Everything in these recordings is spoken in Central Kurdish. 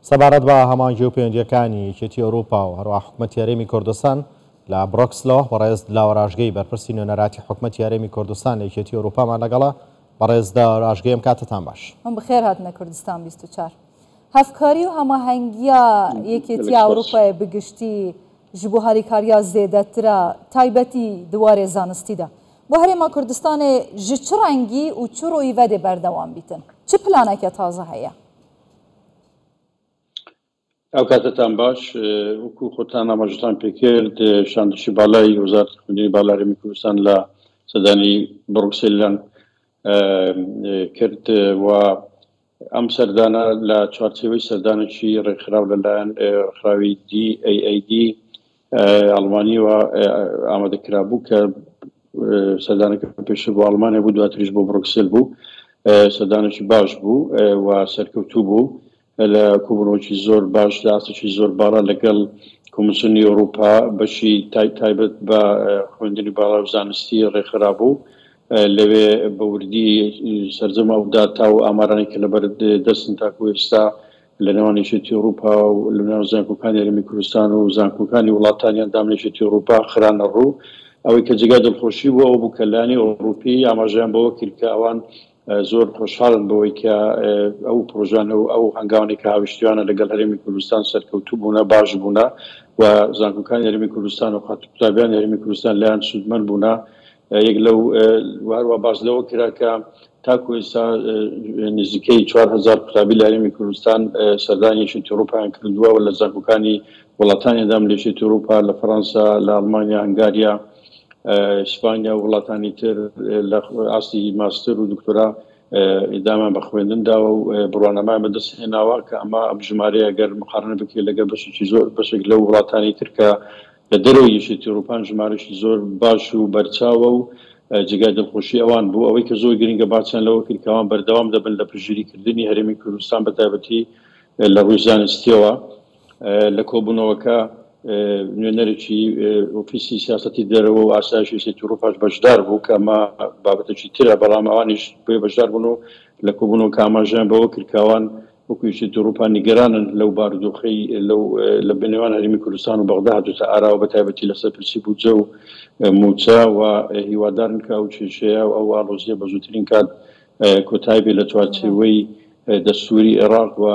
سەبارەت بە هەماهەنگی و پەیوەندییەکانی یەکێتی ئەوروپا و هەروەها حکومەتی هەرێمی کوردستان لە برۆکسلەوە، بەڕێز دلاوەر ئاژگەی بەرپرسی نوێنەراتی حکومەتی هەرێمی کوردستان لە یەکێتی ئەوروپامان لەگەڵە. بەڕێز دلاوەر ئاژگەی ئەم کاتەتان باش. هون بخێر هاتنە کوردستان 24. هەڤکاری و هەماهەنگییا یەکێتییا ئەوروپایێ bi گشتی ji bo harîkariya zêdetir a taybetî di warê zanistî de bo Herêma Kurdistanê ji çi rengî û çi rûyî ve dê berdewam bîtin? Çi planeke taze heye? ئەو کاتەتان باش وەکو خۆتان ئاماژەتان پێکرد شاندشی باڵای وەزارەتی خوێندنی باڵای هەرێمی کوردستان لە سەردانی بڕوکسێلیان کرد و ئەم سەردانە لە چوارچێوەی سەردانێکی ڕێکخراو لەلایەن ڕێکخراوی DAAD ئەڵمانیەوە ئامادە کرابوو کە سەردانەکە پێشتر بۆ ئەڵمانیا بوو دواتریش بۆ بڕوکسل بوو سەردانێکی باش بوو و سەرکەوتوو بوو لە کۆبوونەوەکی زۆر باش لە ئاستێکی زۆر باڵا لەگەڵ کۆمیسیۆنی ئەوروپا بەشی تایبەت بە خوێندنی باڵا و زانستی ڕێکخرابوو لەوێ بە وردی سەرجەم ئەو داتا و ئامارانەی کە لەبەر دەستن تاکو ئێستا لە نێوان یەکێتی ئەوروپا و لە نێوان زانکۆکانی هەرێمی کوردستان و زانکۆکانی وڵاتانی ئەندام لە یەکێتی ئەوروپا خرانە ڕوو. ئەوەی کە جێگای دڵخۆشی بوو ئەوە بوو کە لایەنی ئەوروپی ئاماژەیان بەوە کرد کە ئەوان زۆر خۆشحاڵن بەوەی کە ئەو پرۆژانە و ئەو هەنگاوانەی کە هاویشتویانە لەگەڵ هەرێمی کوردستان سەرکەوتوو بوونە، باش بوونە و زانکۆکانی هەرێمی کوردستان و قوتابیانی هەرێمی کوردستان لێیان سوودمەند بوونە. یەک لەو و هەروە باس لەوە کرا کە تاکو ئێستا نزیکەی 4000 قوتابی لە هەرێمی کوردستان سەردانی یەکێتی ئەوروپایان کردووە و لە زانکۆکانی وڵاتانی ئەندام لە یەکێتی ئەوروپا لە فەرەنسا، لە ئەڵمانیا، هەنگاریا، ئیسپانیا و وڵاتانی تر لە ئاستی ماستەر و دکتۆرا ئیدامان بە خوێندن داوە و بڕوانامەیان بەدەست هێناوە کە ئەمە ئەم ژمارەیە گەر مقارنە بکرێت لەگەڵ بەشێکی زۆر بەشێک لەو وڵاتانی تر کە لە دەرەوەی یەکێتی ئەوروپان ژمارەشی زۆر باش و بەرچاوە و جێگای دڵخۆشی ئەوان بوو. ئەوەی کە زۆر گرنگە باسیان لەوە کرد کە ئەوان بەردەوام دەبن لە پشتگیری کردنی هەرێمی کوردستان بە تایبەتی لە ڕووی زانستیەوە. لە کۆبوونەوەکە نوێنەرێکی ئۆفیسی سیاسەتی دەرەوە و ئاسایشی یەکێتی ئەوروپاش بەشدار بوو کە ئەمە بابەتێکی ترە، بەڵام ئەوانیش بۆیە بەشدار بوون و لە کۆبوونەوەکە ئاماژەیان بەوە کرد کە ئەوان وەکو یەکێتی ئەوروپا نیگەرانن لەو بارودۆخەی لەو لە نێوان هەرێمی کوردستان و بەغدا هاتووتە ئاراوە بە تایبەتی لەسەر پرسی بودجە و مووچە و هیوادارن کە ئەو کێشەیە و ئەو ئاڵۆزییە بە زووترین کات کۆتایی بێت لە چوارچێوەی دەستووری عێراق و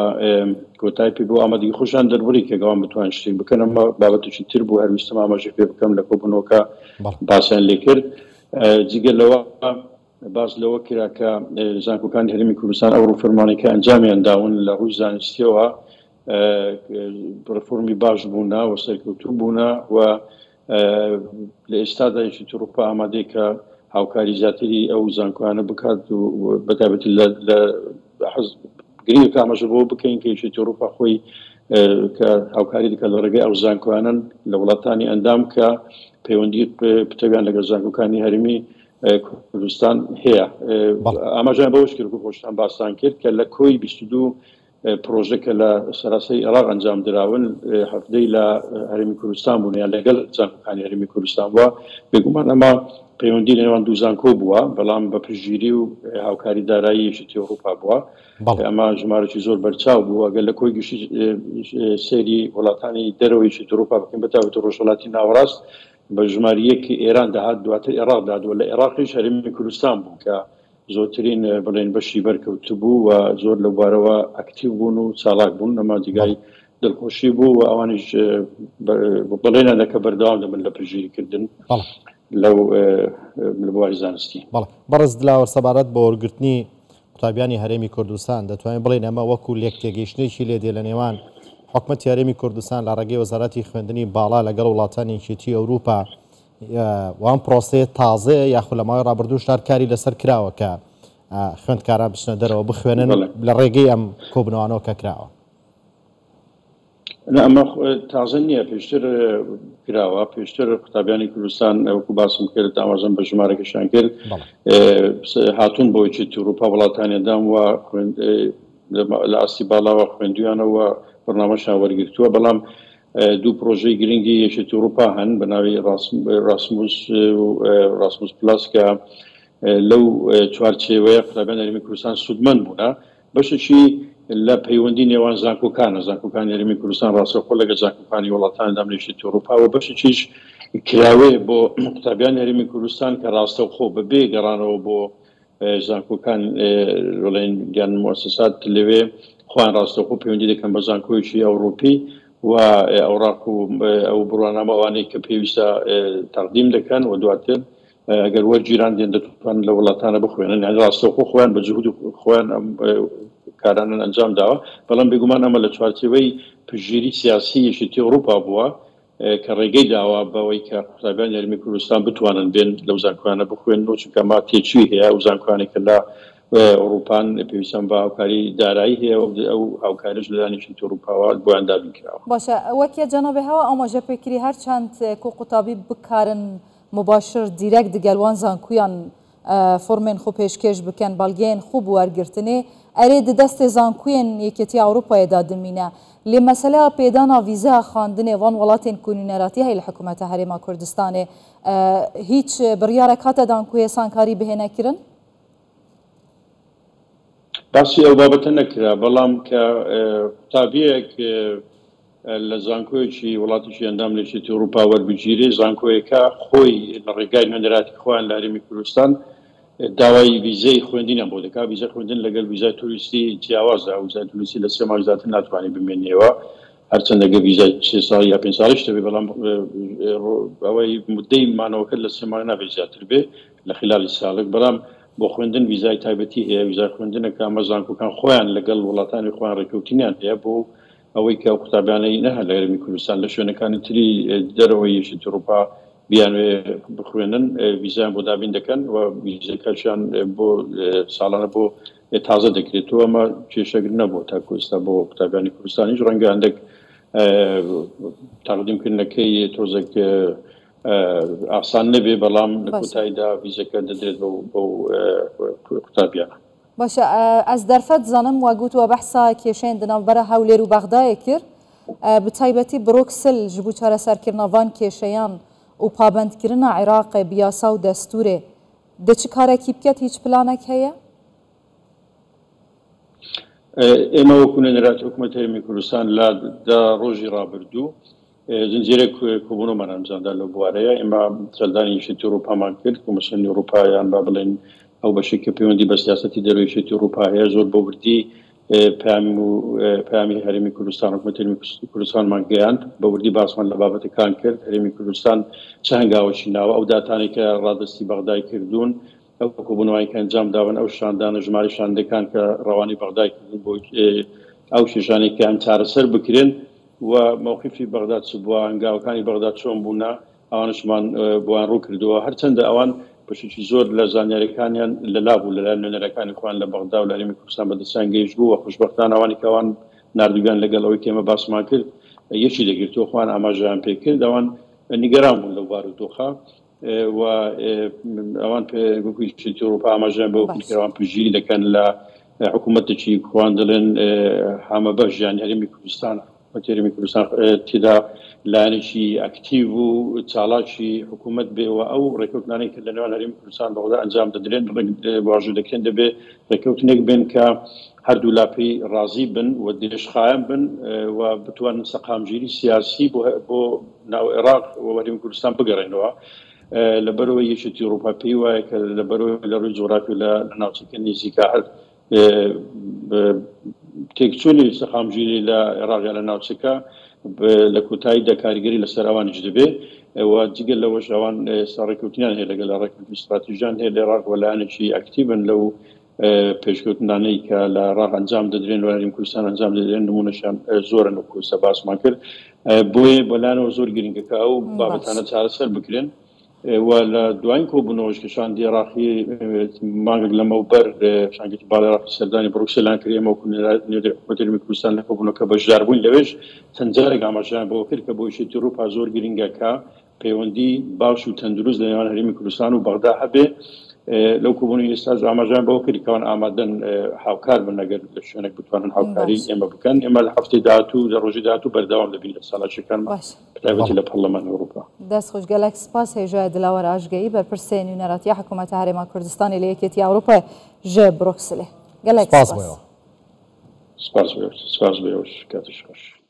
کۆتایی پێ بۆ ئامادەگی خۆشیان دەربڕی کە گەوان بتوان شتێک بکەن ئەمە بابەتێکی تر بوو هەر ویستم ئاماژەی پێ بکەم لە کۆبوونەوەکە باسیان لێ کرد جگە لەوە باس لەوە کرا کە زانکۆکانی هەرێمی کوردستان ئەو ڕفۆرمانەی کە ئەنجامیان داون لە ڕووی زانستیەوە ڕفۆرمی باش بوونە و سەرکەوتوو بوونە و لە ئێستادا یەکێتی ئەوروپا ئامادەیە کە هاوکاری زیاتری ئەو زانکۆیانە بکات و بەتایبەتی لە گرنگە کە ئاماژە بەوە بکەین کە یەکێتی ئەوروپا خۆی کە هاوکاری دەکات لە ڕێگەی ئەو زانکۆیانەن لە وڵاتانی ئەندام کە پەیوەندی پتەویان لەگەڵ زانکۆکانی هەرێمی کوردستان هەیە. ئاماژەیان بەوەش کرد وەکو خۆشتان باستان کرد کە لە کۆی 22 پرۆژە کە لە سەراسەری عێراق ئەنجام دراون هەفتەی لە هەرێمی کوردستان بوون یان لەگەڵ زانکۆکانی هەرێمی کوردستان بووە. بێگومان ئەمە پەیوەندی لە نێوان دوو زانکۆ بووە، بەڵام بە پشتگیری و هاوکاری دارایی یەکێتی ئەوروپا بووە. ئەمە ژمارەی زۆر بەرچاو بوو. ئەگەر لە کۆی گشتی سەیری وڵاتانی دەرەوەی یەکێتی ئەوروپا بکەین بە تایبەتی ڕۆژهەڵاتی ناوەڕاست بە ژمارە یەک ئێران دەهات، دواتر عێراق دەهات و لە عێراقیش هەرێمی کوردستان بوو کە زۆرترین بڵێن بەشی بەرکەوتبوو و زۆر لەو بارەوە ئەکتیو بوون و چالاک بوون. ئەمە جێگای دڵخۆشی بوو و ئەوانیش بەڵێنیان دا کە بەردەوام دەبن لە پشتگیریکردن لەو لە بواری زانستی. بەڵێ بەڕێز دلاوەر سەبارەت بە وەرگرتنی قوتابیانی هەرێمی کوردستان دەتوانین بڵێین ئەمە وەکو لێکتێگەیشتنێکی لێ دێ لە نێوان حکومەتی هەرێمی کوردستان لە ڕێگەی وەزارەتی خوێندنی باڵا لەگەڵ وڵاتانی یەکێتی ئەوروپا و ئەم پرۆسەیە تازەیە یاخود لە ماوەی ڕابردووش هەر کاری لەسەر کراوە کە خوێندکاران بچنە دەرەوە بخوێنن لە ڕێگەی ئەم کۆبنەوانەوە کە کراوە؟ نا ئەمە تازە نییە پێشتر کراوە پێشتر قوتابیانی کوردستان وەکو باسم کرد ئاماژەم بە ژمارەکەشان کرد هاتوون بۆ یەکێتی ئەوروپا وڵاتانی ئەندام و لە ئاستی باڵاوە خوێندویانە و بەرنامەشیان وەرگرتووە بەڵام دوو پرۆژەی گرنگی یەکێتی ئەوروپا هەن بە ناوی ڕاسموس و ڕاسموس پلاس کە لەو چوارچێوەیە قوتابیان هەرێمی کوردستان سوودمەند بوونە بەشێکی لە پەیوەندی نێوان زانکۆکانە، زانکۆکانی هەرێمی کوردستان ڕاستەوخۆ لەگەڵ زانکۆکانی وڵاتانی ئەندام لە یەکێتی ئەوروپا و بەشێکیش کراوەیە بۆ قوتابیانی هەرێمی کوردستان کە ڕاستەوخۆ بەبێ گەڕانەوە بۆ زانکۆکان بڵێن یان موسسات لەوێ خۆیان ڕاستەوخۆ پەیوەندی دەکەن بە زانکۆیەکی ئەوروپی و ئەوراق و ئەو بڕوانامە ئەوانەی کە پێویستە تەقدیم دەکەن و دواتر ئەگەر وەرگیران دێن دەتوانن لە وڵاتانە بخوێنن، یانی ڕاستەوخۆ خۆیان بە جهود خۆیان ئەم کارانەن ئەنجام داوە، بەڵام بێگومان ئەمە لە چوارچێوەی پشتگیری سیاسی یەکێتی ئەوروپا بووە کە ڕێگەی داوە بەوەی کە قوتابیانی هەرێمی کوردستان بتوانن بێن لەو زانکۆیانە بخوێنن و چونکە ئەمە تێچووی هەیە، ئەو زانکۆیانەی کە لە ئەوروپان پێویستیان بە هاوکاری دارایی هەیە و ئەو هاوکاریش لەلایەن یەکێتی ئەوروپاوە بۆیان دابین کراوە. باشە وەک جەنابێ هەوا ئاماژە پێکری هەرچەند کو قوتابی بکارن موباشر دیرەک دگەل وان زانکویان فۆرمێن خو پێشکێش بکەن بەڵگەیەن خو بو وەرگرتنێ ئەرێ د دەستێ زانکویەن یەکێتی ئەوروپایێ دا دمینە لێ مەسەلەیا پێدانا ڤیزەیا خواندنێ وان وڵاتێن کو نوینەراتی هەی لە حکومەتە هەرێما کوردستانێ هیچ بڕیارەک هاتە دان کو هێسانکاری بهێنە کرن؟ باسی ئەو بابەتە نەکرا بەڵام کە قوتابیەک لە زانکۆیەکی وڵاتێکی ئەندام لە یەکێتی ئەوروپا وەربگیرێ، زانکۆیەکە خۆی لە ڕێگای نوێنەرایەتی خۆیان لە هەرێمی کوردستان داوای ڤیزەی خوێندنیان بۆ دەکات، ڤیزای خوێندن لەگەڵ ڤیزای توریستی جیاوازە، ڤیزای توریستی لە سێ مانگ زیاتر ناتوانانی بمێنیەوە، هەرچەندە گەر ڤیزای سێ ساڵی یا پێنج ساڵیش دەبێ بەڵام ئەوەی مدەی مانەوەکەت لە سێ مانگ نابێت زیاتر بێ لە خلالی ساڵێک، بەڵام بۆ خوێندن ڤیزای تایبەتی هەیە، ڤیزای خوێندنەکە ئەمە زانکۆکان خۆیان لەگەڵ وڵاتانی خۆیان ڕێککەوتنیان هەیە بۆ ئەوەی کە ئەو قوتابیانەی نە هەر لە هەرێمی کوردستان لە شوێنەکانی تری دەرەوەی یەکێتی ئەوروپا بیانوێ بخوێنن ڤیزایان بۆ دابین دەکەن و ڤیزەکەشیان بۆ ساڵانە بۆ تازە دەکرێتەوە ئەمە کێشەگر نەبووە تاکو ئێستا بۆ قوتابیانی کوردستانیش ڕەنگە هەندێک تەقدیمکردنەکەی تۆزێک ئاسان نەبێ بەڵام لە کۆتاییدا ڤیزەکە دەدرێت بەو قوتابیانە. باشە ئەز دەرفەت زانم وە گوت وە بەحسا کێشەیên di navbera Hewlêr û Bexdayê kir. Bi taybetî Brûksel ji bo çareserkirina van kêşeyan û pabendkirina Iraqê bi yasa û destûrê dê çi karekî biket hîç planek heye? ئێمە وەکو نوێنەرایەتی حکوومەتی هەرێمی کوردستان لە دە ڕۆژی ڕابردوو زنجیرەیەک کۆبوونەوەمان ئەنجامدا لەو بوارەیە. ئێمە سەردانی یەکێتی ئەوروپامان کرد، کۆمیسیۆنی ئەوروپا یان با بڵێین ئەو بەشەی کە پەیوەندی بە سیاسەتی دەرەوەی یەکێتی ئەوروپا هەیە زۆر بە وردی پەیام و پەیامی هەرێمی کوردستان حکومەتی هەرێمی کوردستانمان گەیاند. بە وردی باسمان لە بابەتەکان کرد، هەرێمی کوردستان چ هەنگاوێکی ناوە، ئەو داتانەی کە ڕادەستی بەغدای کردوون، ئەو کۆبوونەوەی کە ئەنجام داون، ئەو شاندانە، ژمارەی شاندەکان کە ڕەوانەی بەغدای کردوون بۆ ئەو کێشانەی کە چارەسەر بکرێن و مەوقیفی بەغدا چ بووە، هەنگاوەکانی بەغدا چۆن بوونە، ئەوانەشمان بۆیان ڕوون کردەوە. هەرچەندە ئەوان بەشێکی زۆر لە زانیارییەکانیان لەلا بوو، لەلایەن نوێنەرەکانی خۆیان لە بەغدا و لە هەرێمی کوردستان بەدەستیان گەیشتبوو و خۆشبەختانە ئەوانی کە ئەوان ناردبوویان لەگەڵ ئەوەی کە ئێمە باسمان کرد یەکی دەگرتەوە، خۆیان ئاماژەیان پێ کرد. ئەوان نیگەران بوون لەو بارودۆخە و ئەوان وەکو یەکێتی ئەوروپا ئاماژەیان بەوە کرد کە ئەوان پشتگیری دەکەن لە حکوومەتێکی خۆیان دەڵێن هەمەبەش یان هەرێمی کوردستان حکوومەتی هەرێمی کوردستان تێدا لایەنێکی ئەکتیڤ و چالاکی حکوومەت بێ و ئەو ڕێککەوتنانەی کە لە نێوان هەرێمی کوردستان بەغدا ئەنجام دەدرێن واژوو دەکرێن دەبێ ڕێککەوتنێک بن کە هەردوو لا پێی ڕازی بن و درێژخایەن بن و بتوانن سەقامگیری سیاسی بۆ ناو عێراق و هەرێمی کوردستان بگەڕێنەوە. لەبەرئەوەی یەکێتی ئەوروپا پێی وایە کە لەبەرئەوەی لە ڕووی جوگرافی لە ناوچەکە نزیکە هەر تێکچوونی سەقامگیری لە عێراق یا لە ناوچەکە لە کۆتاییدا کاریگەری لەسەر ئەوانیش دەبێ و جگە لەوەش ئەوان ئێستا ڕێککەوتنیان هەیە لەگەڵ ڕێککەوتنی ستراتیژیان هەیە لە عێراق و لایەنێکی ئەکتیڤن لەو پێشکەوتنانەی کە لە عێراق ئەنجام دەدرێن و هەرێمی کوردستان ئەنجام دەدرێن نمونەشیان زۆرن وەکو ئێستا باسمان کرد بۆیە بەلانەوە زۆر گرنگە کە ئەو بابەتانە چارەسەر بکرێن و لە دوایین کۆبوونەوەش کە شاندی عێراقی مانگێک لەمەوبەر شاندێکی باڵای عێراقی سەردانی بڕوکسەلیان کرد ئێمە وەکو نوێنەری حکومەتی هەرێمی کوردستان لە کۆبوونەوەکە بەشدار بووین لەوێش چەند جارێک ئاماژەیان بەوە کرد کە بۆ یەکێتی ئەوروپا زۆر گرنگە کە پەیوەندی باش و تەندروست لە نێوان هەرێمی کوردستان و بەغدا هەبێ. لەو کۆبوونەوەی ئێستاش ئاماژەیان بەوە کرد کە ئەوان ئامادەن هاوکار بن ئەگەر لە شوێنێک بتوانن هاوکاری ئێمە بکەن. ئێمە لە هەفتەی داهاتوو لە ڕۆژی داهاتوو بەردەوام دەبین لە چالاکییەکانمان بەتایبەتی لە پەرلەمانی ئەوروپا. دەست خۆش گەلەک سپاس هێژایە دلاوەر ئاژگەیی بەرپرسێ نوینەراتیە حکوومەتە هەرێما کوردستانی لە یەکێتی ئەوروپا ژ بروکسلێ. گەلەک سپاس سپاس. بۆ ئێوە. سپاس بۆ سپاس بۆ کاتیش خۆش.